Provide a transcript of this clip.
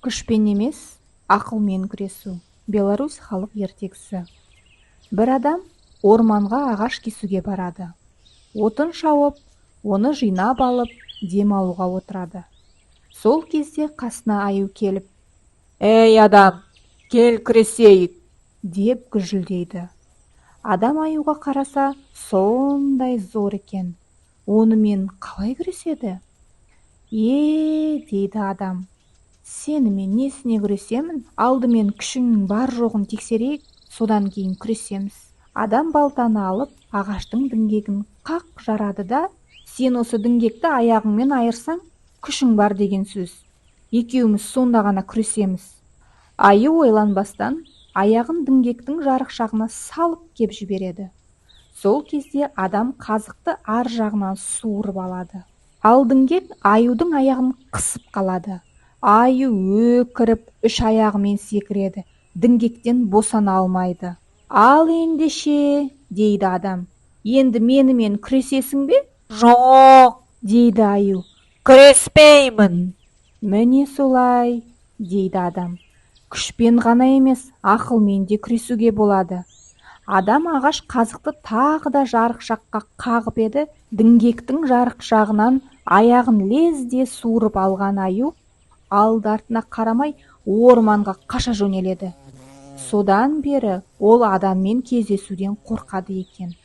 Күшпен емес, ақылмен күресу. Беларусь халық ертегісі. Бір адам орманға ағаш кесуге барады. Отын шауып, оны жинап алып, дем алуға отырады. Сол кезде қасына аю келіп: «Ей, адам, кел, күресейік!» – деп гүжілдейді. Адам аюға қараса, сондай зор екен, онымен қалай күреседі? «Е, – дейді адам, – сенімен несіне күресемін? Алдымен күшіңнің бар-жоғын тексерейік, содан кейін күресеміз». Адам балтаны алып, ағаштың діңгегін қақ жарады да: «Сен осы діңгекті аяғыңмен айырсаң, күшің бар деген сөз. Екеуміз сонда ғана күресеміз». Аю ойланбастан аяғын діңгектің жарықшағына салып кеп жібереді. Сол кезде адам қазықты ар жағынан суырып алады, ал діңгек аюдың аяғын қысып қалады. Аю өкіріп, үш аяғымен секіреді, діңгектен босана алмайды. «Ал ендеше, – дейді адам, – енді менімен күресесің бе?» «Жоқ, – дейді аю. – күреспеймін». «Міне солай, – дейді адам. – Күшпен ғана емес, ақылмен де күресуге болады». Адам ағаш қазықты тағы да жарықшаққа қағып еді, діңгектің жарықшағынан аяғын лезде суырып алған аю алды-артына қарамай орманға қаша жөнеледі. Содан бері ол адаммен кездесуден қорқады екен.